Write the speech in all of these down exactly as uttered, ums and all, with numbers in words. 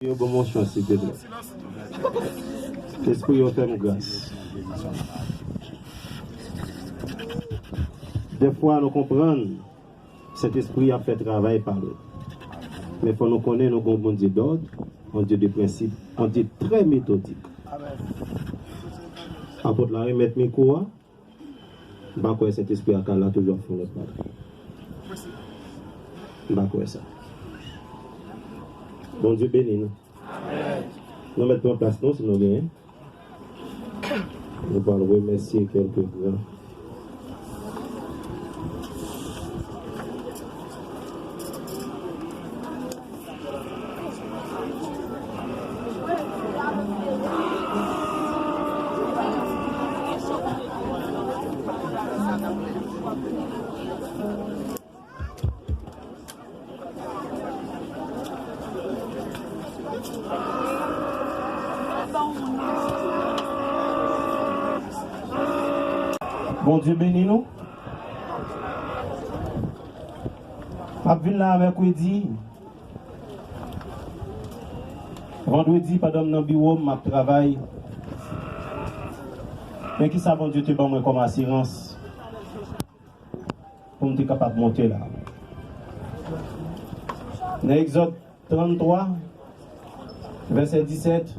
Yo ban m yon chans, silvouplè. Lespri yo fè m gras. Dèfwa nou konprann Sentespri ap fè travay pa l. Men fò nou konnen nou gen yon Bondye dòd, yon Dye de prensip, yon Dye trè metodik. Apot la remèt mikwo a. M pa kwè Sentespri a ka la toujou ap fè yon lòt bagay. M pa kwè sa. Bondye beni nou. Nou mèt pran plas nou si nou genyen. Nou pral remèsye kèlke gran. Bondye beni nou. M ap vin la mèkredi. Vandredi, pandan m nan biwo m, m ap travay. Men kisa Bondye te ban mwen kòm asirans pou m te kapab monte la? Nan Egzòd tranntwa, vèsè disèt,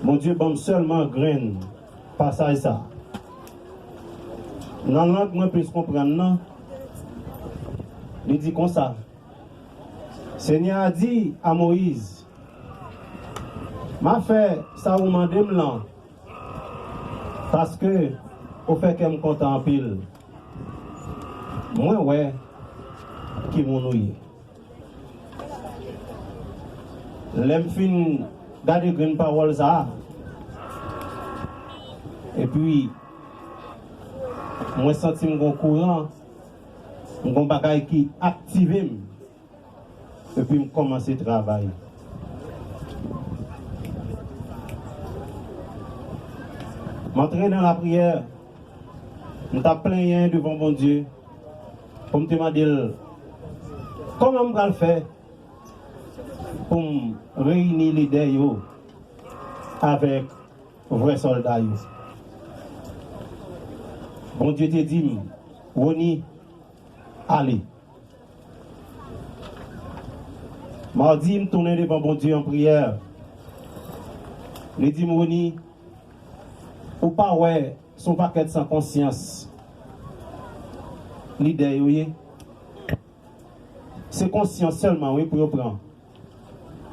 Bondye ban m sèlman grenn pasaj sa. Nan lang mwen plis konprann nan, li di konsa, Senyè a di a Moyiz, "M a fè sa ou mande m lan, paske ou fè kè m kontan anpil. Mwen wè ki moun ou ye." Lè m fin gade grenn pawòl sa a, epi mwen santi m gon kouran, m gon bagay ki aktive m, epi m kòmanse travay. M antre nan lapriyè, m t ap plenyen devan Bondye, pou m te mande l, kòman m pral fè pou m reyini lidè yo avèk vrè sòlda yo? Bondye te di m, Rony, ale. Madi, m tounen devan Bondye an priyè. Li di m, Rony, ou pa wè se yon pakèt san konsyans lidè yo ye? Se konsyans sèlman, wi, pou yo pran.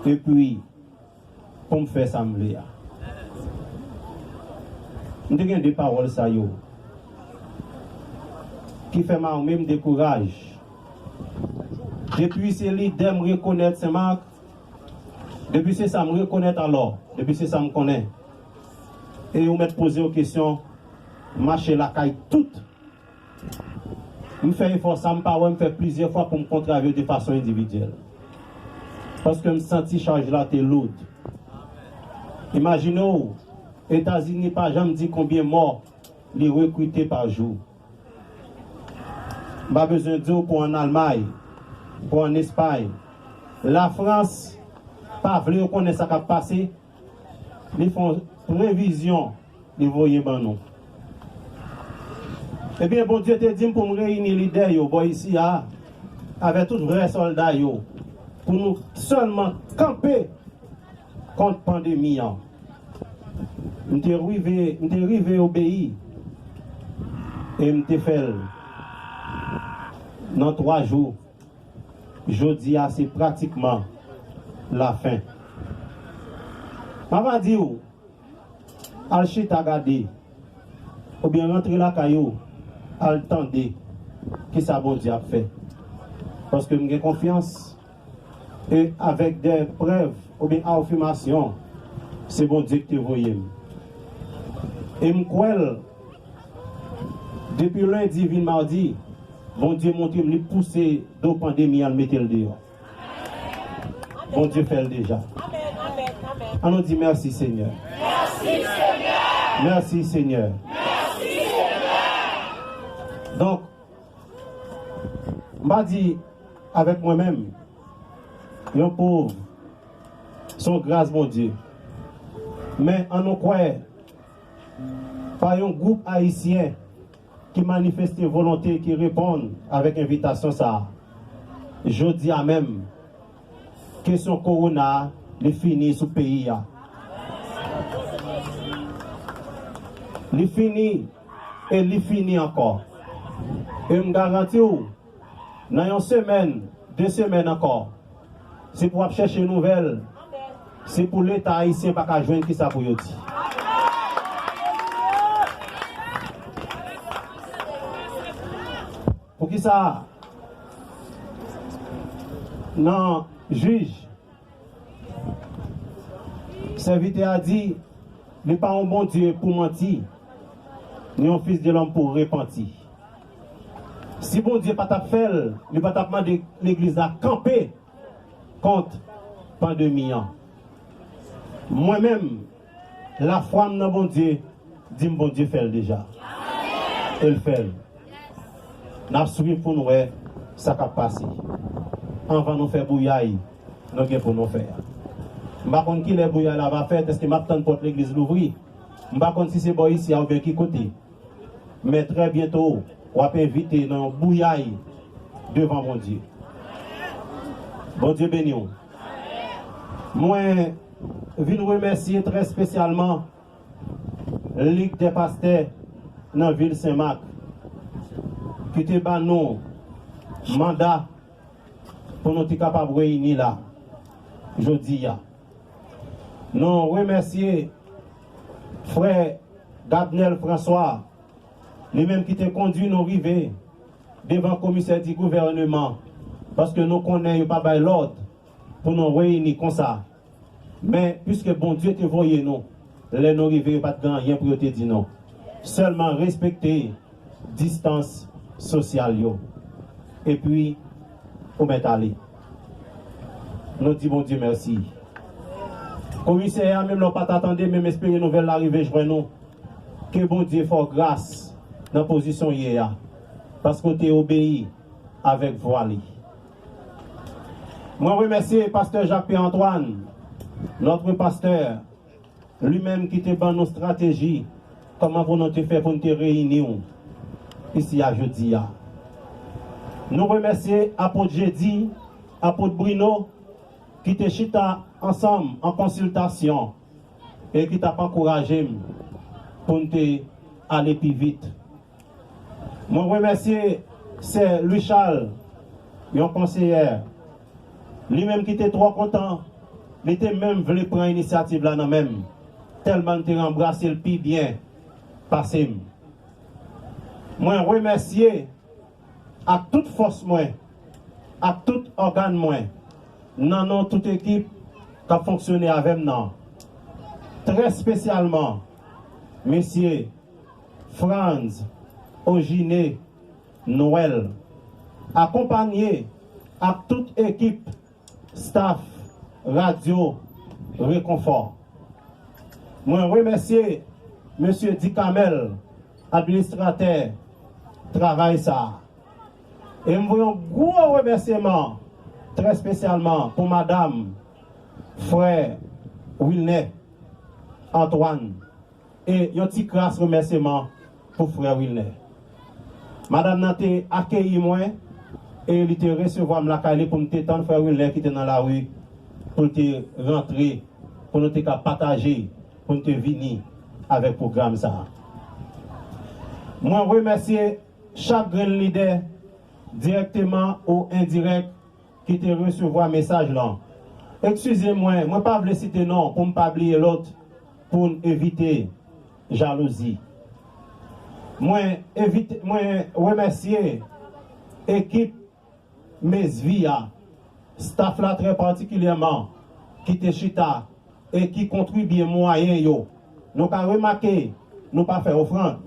Epi, pou m fè sa m vle a. M te gen de pawòl sa yo ki fè m ame m dekouraj. Depi se lidè m rekonèt Senmak, depi se sa m rekonèt alò, depi se sa m konnen, e yo mèt poze yo kesyon, m mache lakay tout. M fè efò sa, m pa wè m fè plizyè fwa pou m kontre avè yo de fason endividyèl. Paske m santi chaj la te loud. Imajine w, Etazini pa janm di konbyen mò li rekrite pa jou. M pa bezwen di w pou ann Almay, pou ann Espay. Lafrans pa vle yo konnen sa k ap pase, li fè yon previzyon, li voye ban nou. Ebyen, Bondye te di m pou m reyini lidè yo bò isi a, avèk tout vrè sòlda yo, pou nou sèlman kanpe kont pandemi an. M te rive, m te rive obeyi, e m te fè l. Nan twa jou, jodi a se pratikman lafen. M ap di w, al chita gade, oubyen rantre lakay ou, al tande kisa Bondye ap fè. Paske m gen konfyans, e avèk de prèv oubyen afimasyon, se Bondye ki te voye m. E m kwè l, depi lendi vin madi, Bondye montre m li pouse do pandemi an, l mete l deyò. Bondye fè l deja. Ann nou di, mèsi, Senyè. Mèsi, Senyè. Donk, m pa di avèk mwen menm, yon pòv Se yon gras Bondye. Men ann nou kwè, pa yon gwoup ayisyen ki manifeste volonte, ki reponn avèk envitasyon sa a. Jodi a menm, kesyon kowona a, li fini sou peyi a. Li fini e li fini ankò. E m garanti w, nan yon semèn, de semèn ankò, se pou w ap chèche nouvèl, se pou Leta ayisyen pa ka jwenn kisa pou yo di. Poukisa nan jij, sèvitè a di, li pa yon Bondye pou manti, ni yon fis de lòm pou repanti. Si Bondye pa t ap fè l, li pa t ap mande legliz la kanpe kont pandemi an. Mwen menm, lafwa m nan Bondye di m Bondye fè l deja. E l fè l. N ap swiv pou n wè sa k ap pase. Anvan nou fè bouyay nou gen pou nou fè a. M pa konn kilè bouyay la va fèt, èske m ap tann pòt legliz louvri? M pa konn si se bò isi a oubyen ki kote. Men trè byento, w ap envite nan yon bouyay devan Bondye. Bondye beni w. Mwen vin remèsye trè espesyalman Lig dè Pastè nan vil Senmak ki te ban nou manda pou nou te kapab reyini la jodi a. Nou remèsye frè Gabnel François, li menm ki te kondui nou rive devan komisè di gouvèneman, paske nou konnen yo pa bay lòd pou nou reyini konsa. Men, piske Bondye te voye nou, lè nou rive, yo pa t gen anyen pou yo te di nou. Sèlman respekte distans sosyal yo. Epi, ou mèt ale. Nou di Bondye mèsi. Komisè a, menm lè w pa ta tande, men m espere nouvèl la rive jwenn ou. Ke Bondye fè w gras nan pozisyon w ye a, paske w te obeyi avèk vwa li. Mwen remèsye pastè Jacques Pierre Antoine, notre pasteur, li menm ki te ban nou estrateji kòman pou nou te fè pou nou te reyini w isi a jodi a. Nou remèsye apot Jedi, apot Bruno, ki te chita ansanm an konsiltasyon e ki t ap ankouraje m pou n te ale pi vit. Mwen remèsye sè Louis Charles, yon konseyè, li menm ki te twò kontan, li te menm vle pran inisyativ la nan men m, tèlman l te anbrase l pi byen pase m. Mwen remèsye ak tout fòs mwen, ak tout ògàn mwen, nan non tout ekip k ap fonksyone avè m nan. Trè espesyalman, mesye Franz Ogine Noël, akonpanye ak tout ekip staff Radyo Rekonfò. Mwen remèsye mesye Dicamel, administratè travay sa a. E m voye yon gwo remèsyeman, trè espesyalman pou madanm, frè Wilner Antoine. E yon ti kras remèsyeman pou frè Wilner. Madanm nan te akeyi mwen e li te resevwa m lakay li pou m te tann frè Wilner ki te nan lari pou l te rantre, pou nou te ka pataje, pou n te vini avèk pwogram sa a. Mwen remèsye chak grenn lidè, dirèkteman ou endirèk, ki te resevwa mesaj lan. Eskize mwen, mwen pa vle site non pou m pa bliye lòt, pou n evite jalouzi. Mwen evite, mwen remèsye ekip Mezvi a, staff la trè patikilyèman, ki te chita e ki kontribye mwayen yo. Nou ka remake, nou pa fè ofrann.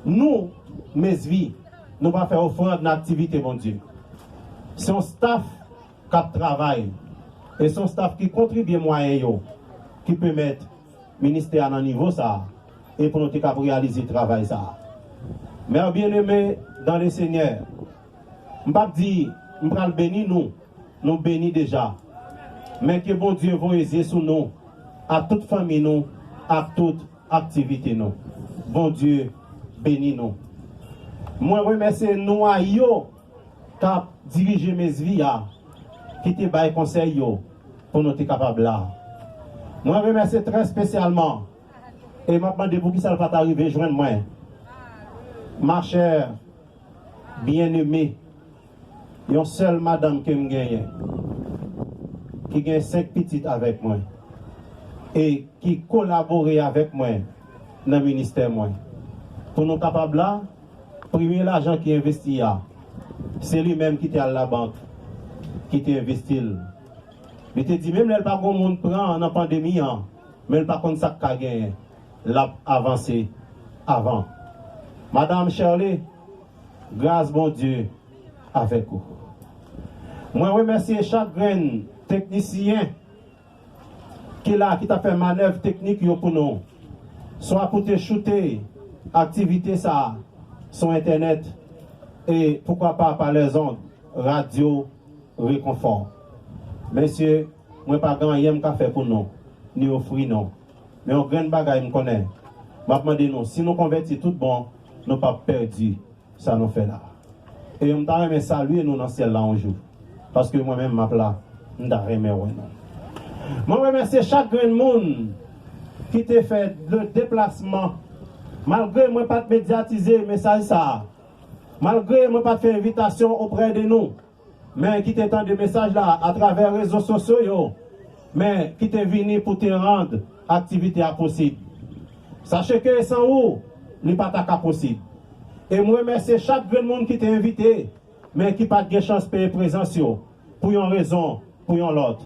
Nou, Mezvi, nou pa fè ofrann nan aktivite Bondye. Se yon staff k ap travay. E se yon staff ki kontribye mwayen yo, ki pèmèt ministè a nan nivo sa a, e pou nou te kab reyalize travay sa a. Mè byeneme dan le Senyè, m p ap di m pral beni nou, nou beni deja. Men ke Bondye voye zye sou nou, ak tout fanmi nou, ak tout aktivite nou. Bondye beni nou. Mwen remèsye nou a yo k ap dirije Mezvi a, ki te bay konsèy yo pou nou te kapab la. Mwen remèsye trè espesyalman, e m ap mande poukisa l pa ta rive jwenn mwen. Ma chère bien-aimée, yon sèl madanm ke m genyen, ki gen senk pitit avèk mwen, e ki kolabore avèk mwen nan ministè mwen. Pou nou kapab la, premye lajan ki envesti a, se li menm ki te al labank, ki te envesti l. Li te di, menm lè l pa gen moun pran nan pandemi an, men l pa konn sa k ka genyen, l ap avanse avan. Madanm Shirley, gras Bondye avèk ou. Mwen remèsye chak grenn teknisyen ki la, ki t ap fè manèv teknik yo pou nou, swa pou te choute aktivite sa a sou entènèt, e poukwa pa, pa lèzond, radyo Rekonfò. Mesye, mwen pa gen anyen m ka fè pou nou, ni ofri nou. Men yon grenn bagay m konnen, m ap mande nou, si nou konvèti tout bon, nou p ap pèdi sa nou fè la. E m ta renmen salye nou nan syèl la yon jou. Paske mwen menm m ap la, m ta renmen wè nou. Mwen remèsye chak grenn moun ki te fè le deplasman. Malgre mwen pa t medyatize mesaj sa a, malgre mwen pa t fè envitasyon oprè de nou, men ki te tande mesaj la atravè rezo sosyo yo, men ki te vini pou te rann aktivite a posib. Sache ke san ou, li pa ta ka posib. E m remèsye chak grenn moun ki te envite, men ki pa t gen chans peye prezans yo, pou yon rezon, pou yon lòt.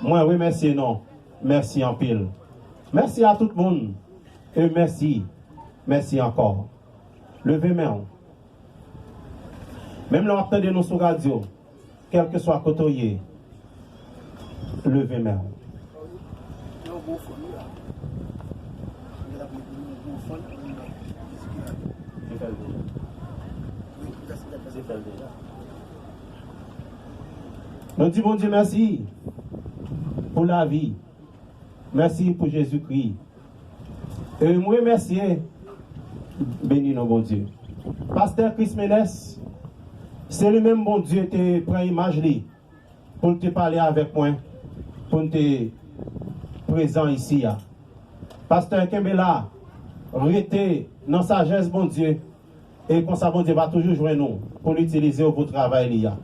Mwen remèsye nou. Mèsi anpil. Mèsi a tout moun. E mèsi. Mèsi ankò. Leve men w. Menm lè w ap tande nou sou radyo, kèlkeswa kote w ye, leve men w. Nou di Bondye mèsi pou lavi. Mèsi pou Jezikri. E m remèsye, beni non Bondye. Pastè Chris Menes, se li menm Bondye te pran imaj li pou l te pale avèk mwen, pou n te prezan isi a. Pastè, kenbe la, rete nan sajès Bondye, e konsa Bondye va toujou jwenn ou pou l itilize w pou travay li a.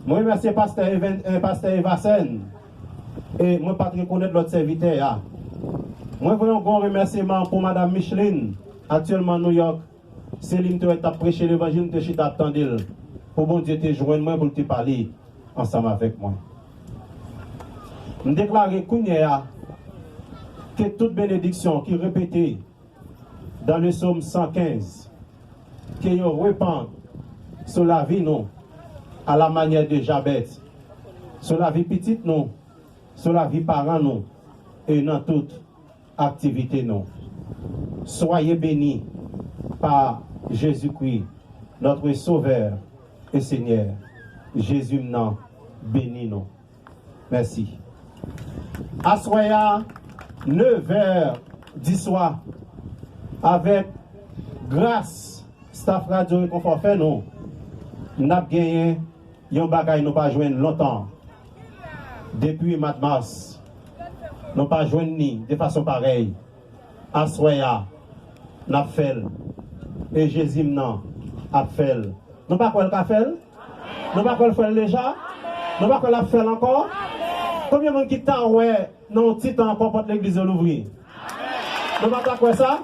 Mwen remèsye pastè Even, eh, pastè Evasen, e mwen pa t rekonèt lòt sèvitè a. Mwen voye yon gwo remèsyeman pou madanm Micheline, aktyèlman New York. Se li m te wè k t ap preche levanjil, m te chita ap tande l, pou Bondye te jwenn mwen, pou l te pale ansanm avèk mwen. M deklare kounye a ke tout benediksyon ki repete dans le psaume cent quinze, ke yo repann sou lavi nou, à la manière de Jabès, sou lavi pitit nou, sou lavi paran nou, e nan tout aktivite nou. Soyez bénis par Jésus-Christ, notre Sauveur et Seigneur. Jezi m nan beni nou. Mèsi. Aswè a, nevè diswa, avèk gras staff Radyo Rekonfò fè nou, n ap genyen yon bagay nou pa jwenn lontan. Depi mwa mas, nou pa jwenn ni de fason parèy. Aswè a, n ap fè l. E Jezi m nan ap fè l. Nou pa kwè l ka fè l? Nou pa kwè l fè l deja? Nou pa kwè l ap fè l ankò? Konbyen moun ki ta wè nan yon ti tan ankò pòt legliz yo louvri? Nou pa ta kwè sa?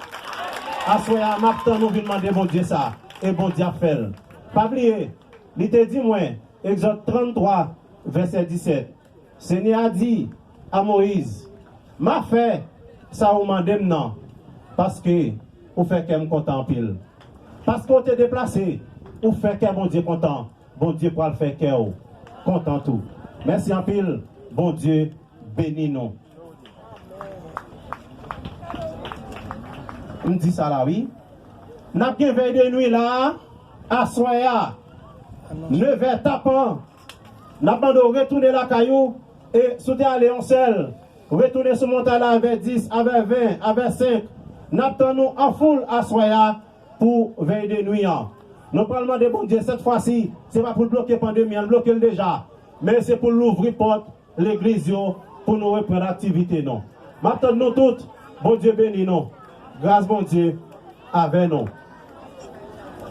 Aswè a, m ap tann ou vin mande Bondye sa. E Bondye ap fè l. Pa bliye, li te di mwen, Egzòd tranntwa, vèsè disèt, Senyè a di a Moyiz, "M a fè sa ou mande m nan, paske ou fè kè m kontan anpil. Paske w te deplase, ou fè kè Bondye kontan. Bondye pral fè kè w kontan tou." Mèsi anpil. Bondye beni nou. M di sa la, wi. N ap gen vèy de nwi la a, aswè a, nevè tapan. N ap mande w retounen lakay ou, E si w te ale yon sèl, retounen sou montay la avè dis, avè ven, avè senk. N ap tann nou an foul aswè a pou vèy de nwi an. Nou pral mande Bondye sèt fwa si, se pa pou l bloke pandemi an, l bloke l deja. Men se pou l louvri pòt legliz yo pou nou reprann aktivite nou. M ap tann nou tout. Bondye beni nou. Gras Bondye avè nou.